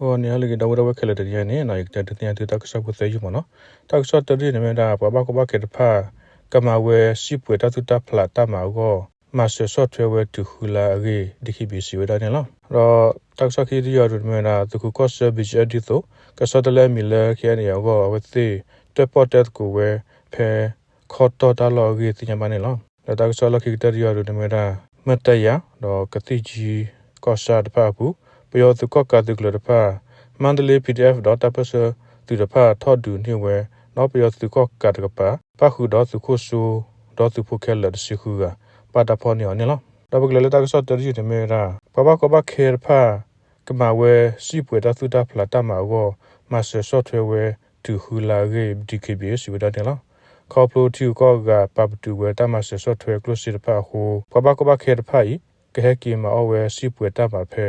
ဂီၤနံၤဟါလၢအဂ့ၤ ဒီပုၢ်ဝဲၢ်ခဲလၢာ်, တနံၤအံၤန့ၣ် ယကတဲဒုးသ့ၣ်ညါသုတၢ်ကစီၣ်ဖိသၢယုၢ်မ့ၢ်နီၤ. တၢ်ကစီၣ်တၢတယုၢ်န့ၣ်မ့ၢ်ဝဲဒၣ် ပှၤဘၣ်ကီဘၣ်ခဲတဖၣ် ကမၤဝဲစံာ်ပှဲၤတၢ်သူၣ်တၢ်ဖျးတၢ်မၤအဂီၢ် မၤစၢၤဆီၣ်ထွဲဝဲတုၤဃုလါအဂ့ၢ် DKBA စံးဝဲဒၣ်န့ၣ်လီၤ. ဒီးတၢ်ကစီၣ်ခံတယုၢ်အံၤန့ၣ်မ့ၢ်ဝဲဒၣ် သုးခိးကီၢ်ဆၢ BGF ဒ်သိး ကဆီတလဲအမံၤလၢ KNA အဂီၢ် အဝဲသ့ၣ် တၢၣ်ပီၣ်တဲသကိးဝဲ ဖဲခီတီၢ်တၢ်လီၢ်အဂ့ၢ်သ့ၣ်ညါဘၣ်န့ၣ်လီၤ. ဒီးတၢ်ကစီၣ်လီၢ်ခံကတၢၢ်တယုၢ်အံၤန့ၣ်မ့ၢ်ဝဲဒၣ် မၢ်တယၤ ဒီးကသံၣ်ကၠံကီၢ်ဆၣ်တဖၣ်အပူၤ ပယီၤသုးကီၣ်ကးသုးကျၢၤတဖၣ် မါတလ့ PDF ဒီးတၢ်ပၢၢ်ဆၢသုးတဖၣ်ထီၣ်ဒုးန့ၢ်ဝဲ ဒီးပယီၤသုးကီၣ်ကးတကပၤ ပၣ်ဃုာ်ဒီးသုးခိၣ်စိ ဒီးသုးဖိခဲလၢာ်တဆံဃုဂၤ ဘၣ်တၢ်ဖီၣ်န့ၢ်အီၤန့ၣ်လီၤ. ဒီးပကလဲၤလၢတၢ်ကစီၣ်တၢတယုၢ်န့ၣ်မ့ၢ်ဝဲဒၣ် ပှၤဘၣ်ကီဘၣ်ခဲတဖၣ် ကမၤဝဲစံာ်ပှဲၤတၢ်သူၣ်တၢ်ဖျးတၢ်မၤအဂီၢ် မၤစၢၤဆီၣ်ထွဲဝဲတုၤဃုလါအဂ့ၢ် DKBA စံးဝဲဒၣ်န့ၣ်လီၤ. ခီဖျိထံဂုၤကီၢ်ဂၤပာ်ပတုာ်ဝဲတၢ်မၤစၢၤဆီၣ်ထွဲကျိၣ်စ့တဖၣ်အဃိ ပှၤဘၣ်ကီဘၣ်ခဲတဖၣ်အံၤ ကဟဲက့ၤမၤအီၣ်ဝဲစံာ်ပှဲၤတၢ်မၤဖဲ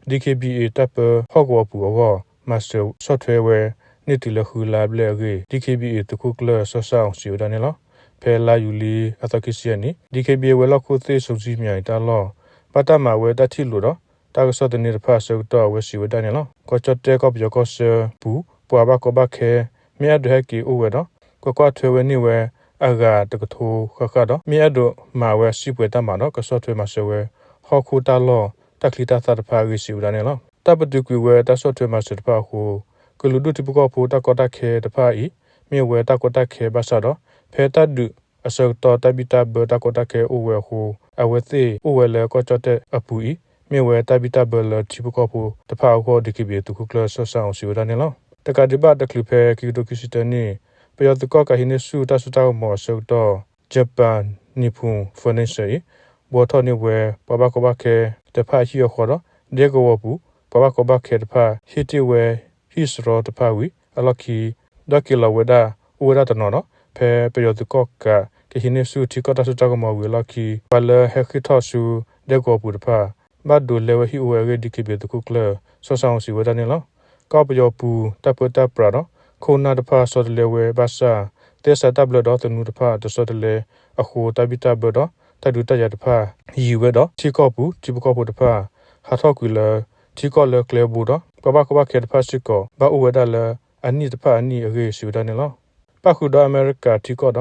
DKBA တၢ်ပၢဟီၣ်ကဝီၤပူၤအဂီၢ် မၤစၢၤဆီၣ်ထွဲဝဲ န့ၢ်တုၤလၢဃုလါဘျဲၣ်အဂ့ၢ် DKBA သုးခိၣ်ကျၢၢ် စီၤစၣ်အီၤ စံးဝဲဒၣ်န့ၣ်လီၤ. ဖဲလါယူၤလံအသီခံဆံအနံၤ DKBA ဝဲၤလီၢ်ခိၣ်သ့ၣ် စိၤစံမၠံၤ အတၢ်လီၢ် ဘၣ်တၢ်မၤဝဲတၢ်ထံၣ်လိာ်ဒီး တၢ်ကစီၣ်သန့တဖၣ်အဆၢကတီၢ် အဝဲစံးဝဲဒၣ်န့ၣ်လီၤ. ကီၢ်ကၠီၣ်တဲၣ်ကီၢ်ပယီၤကီၢ်ဆၢပူၤ ပှၤဘၣ်ကီဘၣ်ခဲ မ့ၢ်အဲၣ်ဒိးဟဲက့ၤအိၣ်ဝဲဒီး ကကွၢ်ထွဲဝဲန့ၢ်ဝဲအဂၤတကထိဃၣ်ဃၣ်ဒီး မ့ၢ်အဲၣ်ဒိးမၤဝဲစံာ်ပှဲၤတၢ်မၤဒီး ကဆီၣ်ထွဲမၤစၢၤဝဲ ဟီၣ်ခိၣ်တၢ်လီၢ် တၢ်ချံတၢ်သၣ်တဖၣ်အဂ့ၢ် စံးဝဲဒၣ်န့ၣ်လီၤ. တၢ်ပတုာ်ကွံာ်ဝဲတၢ်ဆီၣ်ထွဲမၤစၢၤတဖၣ်အဃိ ကလုာ်ဒူၣ်ထံဖိကီၢ်ဖိတၢ်ကီတၢ်ခဲတဖၣ်အံၤ မ့ၢ်ဝဲတၢ်ကီတၢ်ခဲဘၣ်ဆၣ်ဒီး ဖဲတၢ်ဒုးအဆၢကတီၢ် တၢ်ဘံၣ်တၢ်ဘၢတၢ်ကီတၢ်ခဲအိၣ်ဝဲအဃိ အဝဲသ့ၣ်အိၣ်ဝဲလၢကီၢ်ကၠီၣ်တဲၣ်အပူၤအံၤ မ့ၢ်ဝဲတၢ်ဘံၣ်တၢ်ဘၢလၢထံဖိကီၢ်ဖိတဖၣ်အဂီၢ် DKBA သုးခိၣ်ကျၢၢ် စီၤစၣ်အီၤ စံးဝဲဒၣ်န့ၣ်လီၤ. တကးဒံးဘၣ်တချုးဖဲခံကထိခံဆံတၢနံၣ် ပယီၤသုးကီၣ်ကးဟံးန့ၢ်ဆူၣ်တၢ်စိတၢ်ကမီၤအဆၢကတီၢ် Japan Nippon Furniture အံၤ ဘှီထီၣ်န့ၢ်ဝဲ ပှၤဘၣ်ကီဘၣ်ခဲတဖၣ်အဟံၣ်အဃီဒီး ဒဲကဝီၤပူၤ ပှၤဘၣ်ကီဘၣ်ခဲတဖၣ် ဟ့ၣ်တ့ၢ်ဝဲဟံၣ်စရီတဖၣ်ဝံၤအလီၢ်ခံ ဒီးက့ၤလီၤဝဲဒၣ်အိၣ်ဝဲဒၣ်တနီၤဒီး ဖဲပယီၤသုးကီၣ်ကးကဟံးန့ၢ်ဆူၣ်ထံကီၢ်တၢ်စိတၢ်ကမီၤဝံၤအလီၢ်ခံ ပှၤလၢဟဲဃ့ၢ်ထီၣ်ဆူဒဲကဝီၤပူၤတဖၣ် ဘၣ်ဒိးလဲဝဲဟံၣ်အိၣ်ဝဲအဂ့ၢ် DKBA သုးခိၣ်ကျၢၢ် စီၤစၣ်အီၤ စံးဝဲဒၣ်န့ၣ်လီၤ. ကီၢ်ပယီၤပူၤ တၢ်ပၢတၢ်ပြးဒီး ခိၣ်နၢ်တဖၣ်ဆီတလဲဝဲဘၣ်ဆၣ် သဲစးတၢ်ဘျၢဒီးသနူတဖၣ်တဆီတလဲအဃိ တၢ်ဘံၣ်တၢ်ဘၢဒီး တၢ်ဒုးတၢ်ယၤတဖၣ် ယံာ်ဝဲဒီး ထံကီၢ်ပူၤ ထံဖိကီၢ်ဖိတဖၣ် ဟးထီၣ်ကွံာ်လၢ ထံကီၢ်လၢကျဲဘိဒီး ပှၤဘၣ်ကီဘၣ်ခဲတဖၣ်စ့ၢ်ကီး ဘၣ်အိၣ်ဝဲဒၣ်လၢအနံၣ်တဖၣ်အနံၣ်အဂ့ၢ် စံးဝဲဒၣ်န့ၣ်လီၤ. ပၣ်ဃုာ်ဒီးအမဲရကၤထံကီၢ်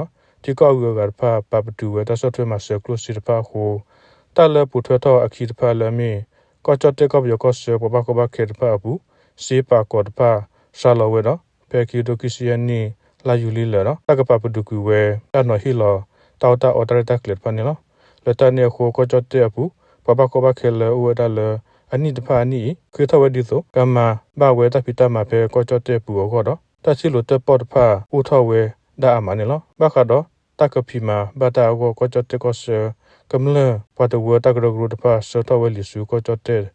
ဒီး ထံကီၢ်အဂုၤအဂၤတဖၣ် ပာ်ပတုာ်ဝဲတၢ်ဆီၣ်ထွဲမၤစၢၤကျိၣ်စ့တဖၣ်အဃိ တၢ်လၢပိာ်ထွဲထီၣ်အခံတဖၣ်လၢအမ့ၢ် ကီၢ်ကၠီၣ်တဲၣ်ကီၢ်ပယီၤကီၢ်ဆၢ ပှၤဘၣ်ကီဘၣ်ခဲတဖၣ်အပူၤ စ့ပာ်ကီၤတဖၣ် စှၤလီၤဝဲဒီး ဖဲခံကထိခံဆံယဲၢ်နံၣ် လါယူၤလံလၢာ်ဒီး တၢ်ကပာ်ပတုာ်ကွံာ်ဝဲ တၢ်နီၤဟ့ၣ်လီၤ တၢ်အီၣ်တၢ်အီတၢ်ရဲၣ်တၢ်ကျဲၤတဖၣ်န့ၣ်လီၤ. လၢတၢ်န့ၣ်အဃိ ကီၢ်ကၠီၣ်တဲၣ်အပူၤ ပှၤဘၣ်ကီဘၣ်ခဲလၢအအိၣ်ဝဲဒၣ်လၢ အနံၣ်တဖၣ်အနံၣ်အံၤ ဃ့ထီၣ်ဝဲဒ်သိး ကမၤဘၣ်ဝဲတၢ်ဖံးတၢ်မၤဖဲကီၢ်ကၠီၣ်တဲၣ်အပူၤအဂီၢ်ဒီး တၢ်ထံၣ်လိာ်တၢၣ်ပီၣ်တဖၣ်အိၣ်ထီၣ်ဝဲဒၣ်အါမးန့ၣ်လီၤ. ဘၣ်ဃးဒီးတၢ်ကဖံးမၤဘၣ်တၢ်အဂီၢ် ကီၢ်ကၠီၣ်တဲၣ်ကီၢ်ဆၢ ကမျၢၢ်ပှၤတဝၢတၢ်ကရၢကရိတဖၣ် ဆှၢထီၣ်ဝဲလံာ်ဆူ ကီၢ်ကၠီၣ်တဲၣ်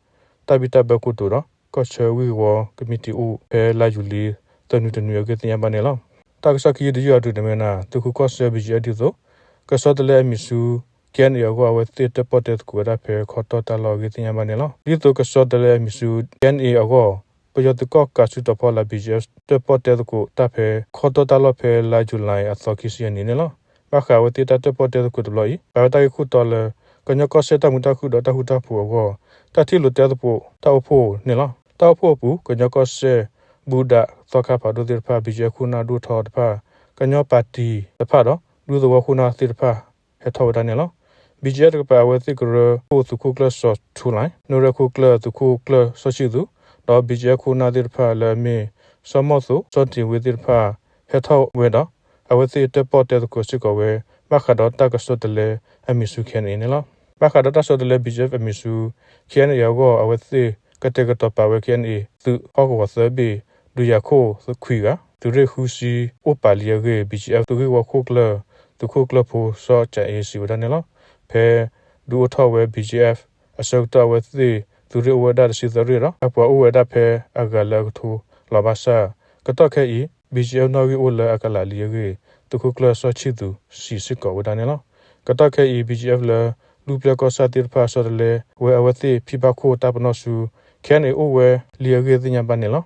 တၢ်ဘံၣ်တၢ်ဘၢကိတိာ်ဒီး ကီၢ်ဆၢဝံၢ်ဝီကမံးတံာ်အိၣ် ဖဲလါယူၤလံ သၢနွံတနွံအဂ့ၢ်သ့ၣ်ညါဘၣ်န့ၣ်လီၤ. တၢ်ကစီၣ်ခံတယုၢ်အံၤန့ၣ်မ့ၢ်ဝဲဒၣ် သုးခိးကီၢ်ဆၢ BGF ဒ်သိး ကဆီတလဲအမံၤဆူ KNA အဂီၢ် အဝဲသ့ၣ်တၢၣ်ပီၣ်တဲသကိးဝဲဒၣ်ဖဲခီတီၢ်တၢ်လီၢ်အဂ့ၢ်သ့ၣ်ညါဘၣ်န့ၣ်လီၤ. ဒ်သိးကဆီတလဲအမံၤဆူ KNA အဂီၢ် ပယီၤသုးကီၣ်ကးဆူတီၤဖီလာ် BGF တၢၣ်ပီၣ်တဲသကိးတၢ်ဖဲခီတီၢ်တၢ်လီၢ်ဖဲလါယူၤလံအသီခံဆံအနံၤန့ၣ်လီၤ. ဘၣ်ဃးအဝဲသ့ၣ်တၢ်တၢၣ်ပီၣ်တဲသကိးတဘျီအံၤ ပာ်ဝဲတၢ်ဂ့ၢ်ခိၣ်တီလၢ ကညီကီၢ်စဲၣ်တၢ်မုာ်တၢ်ခုၣ်ဒီးတၢ်ဃူတၢ်ဖိးအဂီၢ် တၢ်ထံၣ်လိာ်တဲသကိးတၢ်အိၣ်ဖှိၣ်န့ၣ်လီၤ. တၢ်အိၣ်ဖှိၣ်အပူၤ ကညီကီၢ်စဲၣ် ဘူးဒးသီခါဖးဒိၣ်သ့ၣ်တဖၣ် BGF ခိၣ်နၢ်ဒိၣ်ထီတဖၣ် ကညီပၣ်တံၣ်တဖၣ်ဒီး ဒူသဝီခိၣ်နၢ်သ့ၣ်တဖၣ် ဟဲထီၣ်ဝဲဒၣ်န့ၣ်လီၤ. BGF တကပၤ အဝဲသ့ၣ်ကရၢခိၣ်သုးခိၣ်ကျၢၢ်စီၤထူလၣ်, နိရဲၣ်ခိၣ်ကျၢၢ်သုးခိၣ်ကျၢၢ်စီၤဆံၣ်သူး ဒီး BGF ခိၣ်နၢ်သ့ၣ်တဖၣ်လၢအမ့ၢ် စီၤမီၢ်သိး စီၤတ့ၢ်ဝ့သ့ၣ်တဖၣ် ဟဲထီၣ်ဝဲဒီး အဝဲသ့ၣ်တၢၣ်ပီၣ်တဲသကိးစ့ၢ်ကီးဝဲ ဘၣ်ဃးဒီးတၢ်ကဆီတလဲအမံၤဆူ KNA န့ၣ်လီၤ. ဘၣ်ဃးဒီးတၢ်ဆီတလဲ BGF အမံၤဆူ KNA အဂီၢ် အဝဲသ့ၣ်ကတဲာ်ကတီၤပာ်ဝဲ KNA သုးဟီၣ်ကဝီၤသၢဘ့ၣ် ဒုးယၤခိၣ်ခွံဂၤ သုးရ့ၣ်ဃုဆံအိၣ်ပာ်လံအဂ့ၢ် BGF သုးဂ့ၢ်ဝီခိၣ်ကျၢၢ် သုးခိၣ်ကျၢၢ်ဖိစီၤကၠးအ့ စံးဝဲဒၣ်န့ၣ်လီၤ. ဖဲဒုးအိၣ်ထီၣ်ဝဲ BGF အဆၢကတီၢ် အဝဲသ့ၣ်သုးရ့ၣ်အိၣ်ဝဲဒၣ်တဆံသၢရ့ၣ်ဒီး အပှၤအိၣ်ဝဲဒၣ်ဖဲအဂၤလၢအကထိလီၤဘၣ်ဆၣ် ကတီၢ်ခဲအံၤ BGF နီၣ်ဂံၢ်အိၣ်လၢအကလးလံအဂ့ၢ် သုးခိၣ်ကျၢၢ်စီၤဆံၣ်သူး စံးစ့ၢ်ကီးဝဲဒၣ်န့ၣ်လီၤ. ကတီၢ်ခဲအံၤ BGF လၢလူၢ်ပျဲၢ်ကီၢ်ဆၣ်သ့ၣ်တဖၣ်ဆီတလဲဝဲအဝဲသ့ၣ်ဖံဘၣ်ခိၣ်တၢ်ပနီၣ်ဆူ KNA အိၣ်ဝဲလံအဂ့ၢ်သ့ၣ်ညါဘၣ်န့ၣ်လီၤ.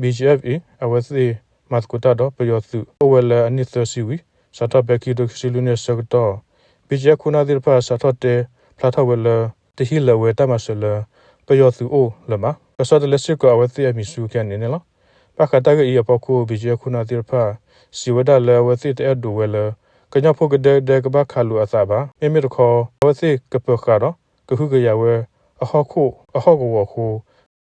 BGF အံၤ အဝဲသ့ၣ်မၤသကိးတၢ်ဒီးပယီၤသုး အိၣ်ဝဲလၢအနံၣ်သၢဆံဝံၤ စးထီၣ်ဖဲခံကထိခံဆံလွံၢ်နံၣ်အဆၢကတီၢ် BGF ခိၣ်နၢ်သ့ၣ်တဖၣ် စးထီၣ်တဲဖျါထီၣ်ဝဲလၢ တဟံးလၢာ်ဝဲတၢ်မၤစၢၤလၢပယီၤသုးအိၣ်လၢၤဘၣ်. ကဆီတလဲစ့ၢ်ကီးအဝဲသ့ၣ်အမံၤဆူ KNLA န့ၣ်လီၤ. ဘၣ်ဃးတၢ်ဂ့ၢ်အံၤအဖီခိၣ် BGF ခိၣ်နၢ်သ့ၣ်တဖၣ် စံးဝဲဒၣ်လၢအဝဲသ့ၣ်တအဲၣ်ဒိးဝဲလၢ ကညီဖိကဒဲကဒဲကဘၣ်ခးလိာ်အသးဘၣ်. မ့မ့ၢ်တခီ အဝဲသ့ၣ်ကပၢၤဃာ်ဒီး ကဟုကယာ်ဝဲအဟီၣ်ခိၣ်အဟီၣ်ကဝီၤအဃိ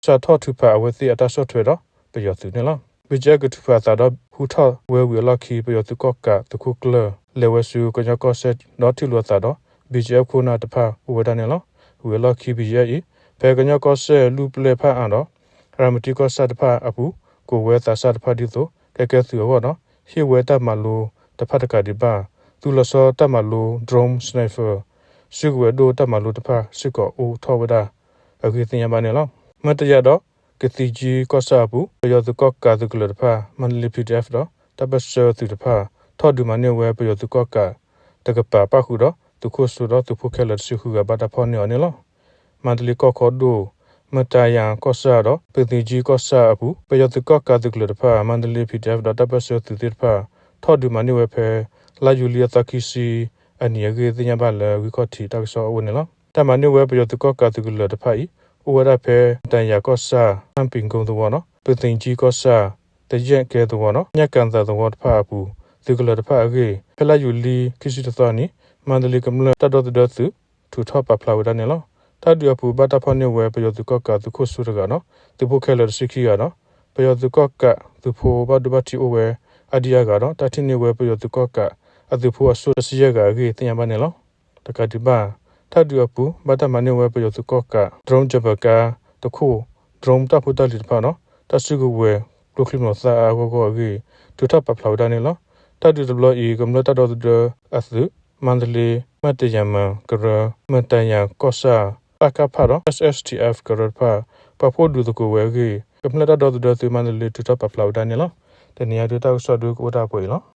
စးထီၣ်ထုးဖးအဝဲသ့ၣ်အတၢ်ဆီၣ်ထွဲဒီးပယီၤသုးန့ၣ်လီၤ. BGF ကထုးဖးအသးဒီး ဟူထီၣ်ဝဲဝံၤအလီၢ်ခံ ပယီၤသုးကီၣ်ကးသုးခိၣ်ကျၢၢ် လဲၤဝဲဆူကညီကီၢ်စဲၣ်ဒီးထံၣ်လိာ်အသးဒီး BGF ခိၣ်နၢ်တဖၣ်အိၣ်ဝဲဒၣ်န့ၣ်လီၤ. ဝံၤအလီၢ်ခံ BGF အံၤ ဖဲကညီကီၢ်စဲၣ်လူၢ်ပျဲၢ်ဖၣ်အါဒီး ရၤမတံကီၢ်ဆၣ်တဖၣ်အပူၤ ကိးဝဲသးစၢ်တဖၣ်ဒ်သိး ကဲကဲသုးအဂီၢ်ဒီး ဟ့ၣ်ဝဲတၢ်မၤလိတဖၣ်တကးဒံးဘၣ် သူၣ်လီၤဆီတၢ်မၤလိ drone sniper စုကဝဲၤဒိၣ်တၢ်မၤလိတဖၣ်စ့ၢ်ကီးအိၣ်ထီၣ်ဝဲဒၣ်အဂ့ၢ်သ့ၣ်ညါဘၣ်န့ၣ်လီၤ. မတယၤဒီး ကသံၣ်ကၠံကီၢ်ဆၣ်အပူၤ ပယီၤသုးကီၣ်ကးသုးကလၢၤတဖၣ် မါတလ့ PDF ဒီးတၢ်ပၢၢ်ဆၢသုးတဖၣ် ထီၣ်ဒုးမၤန့ၢ်ဝဲပယီၤသုးကီၣ်ကးတကပၤ ပၣ်ဃုာ်ဒီးသုးခိၣ်စိဒီးသုးဖိခဲလၢာ်တဆံဃုဂၤဘၣ်တၢ်ဖီၣ်န့ၢ်အီၤန့ၣ်လီၤ. မါတလ့ကီၢ်ခီဒိၣ် မတၤယၤကီၢ်ဆၣ်ဒီး ပသံၣ်ကၠံကီၢ်ဆၣ်အပူၤ ပယီၤသုးကီၣ်ကးသုးကလၢၤတဖၣ် မါတလ့ PDF ဒီးတၢ်ပၢၢ်ဆၢသုးသ့ၣ်တဖၣ် ထီၣ်ဒုးမၤန့ၢ်ဝဲဖဲ လါယူၤလံအသီခံဆံအနံၤအဂ့ၢ် သ့ၣ်ညါဘၣ်လၢဂံၢ်ခီၣ်ထံးတၢ်ကစီၣ်အအိၣ်န့ၣ်လီၤ. တၢ်မၤန့ၢ်ဝဲပယီၤသုးကီၣ်ကးသုးကလၢၤတဖၣ်အံၤ အိၣ်ဝဲဒၣ်ဖဲ မတၤယၤကီၢ်ဆၣ် ဟၣ်ပ့ၤကိသဝီဒီး ပသံၣ်ကၠံကီၢ်ဆၣ် သယဲၣ်ကဲသဝီဒီး ညၣ်ကၣ်သးသဝီတဖၣ်အပူၤ သုးကလၢၤတဖၣ်အဂ့ၢ် ဖဲလါယူၤလံခံဆံတသီအနံၤ မါတလ့ကမျၢၢ်တၢ်ဒီသဒၢသုး ထုးထီၣ်ပာ်ဖျါဝဲဒၣ်န့ၣ်လီၤ. တၢ်ဒုးအပူၤ ဘၣ်တၢ်ဖီၣ်န့ၢ်ဝဲပယီၤသုးကီၣ်ကးသုးခိၣ်စိတဂၤဒီး သုးဖိခဲလၢာ်တဆံခံဂၤဒီး ပယီၤသုးကီၣ်ကးသုးဖိဘၣ်ဒိဘၣ်ထံးအိၣ်ဝဲအါဒံအါဂၤဒီး တၢ်ထံၣ်န့ၢ်ဝဲပယီၤသုးကီၣ်ကးအသုးဖိအစိၣ်တဆံယဲၢ်ဂၤအဂ့ၢ် သ့ၣ်ညါဘၣ်န့ၣ်လီၤ. တကးဒံးဘၣ် တၢ်ဒုးအပူၤ ဘၣ်တၢ်မၤန့ၢ်ဝဲပယီၤသုးကီၣ်ကး drone ကၠၢဘၢၣ်ကါတခိၣ် drone တၢ်ဖိတၢ်လံၤတဖၣ်ဒီး တၢ်စုကဝဲၤကျိချံမျိာ်သၣ်အါအါဂီၢ်ဂီၢ်အဂ့ၢ် ထုးထီၣ်ပာ်ဖျါဝဲဒၣ်န့ၣ်လီၤ. တၢ်ဒုးတဘျီအံၤ ကမျၢၢ်တၢ်ဒီသဒၢအသုး မါတလ့ မတၤယၤမၢၤကရၢ မတၤယၤကီၢ်ဆၣ် ပကဖ ဒီး SSTF ကရၢတဖၣ် ပာ်ဖှိၣ်ဒုးသကိးဝဲအဂ့ၢ် ကမျၢၢ်တၢ်ဒီသဒၢသုးမါတလ့ ထုးထီၣ်ပာ်ဖျါဝဲဒၣ်န့ၣ်လီၤ. တနံၤအံၤဒုးတၢ်ကစီၣ်ဒုးကအိၣ်ဒၣ်ပှဲၤအံၤလီၤ.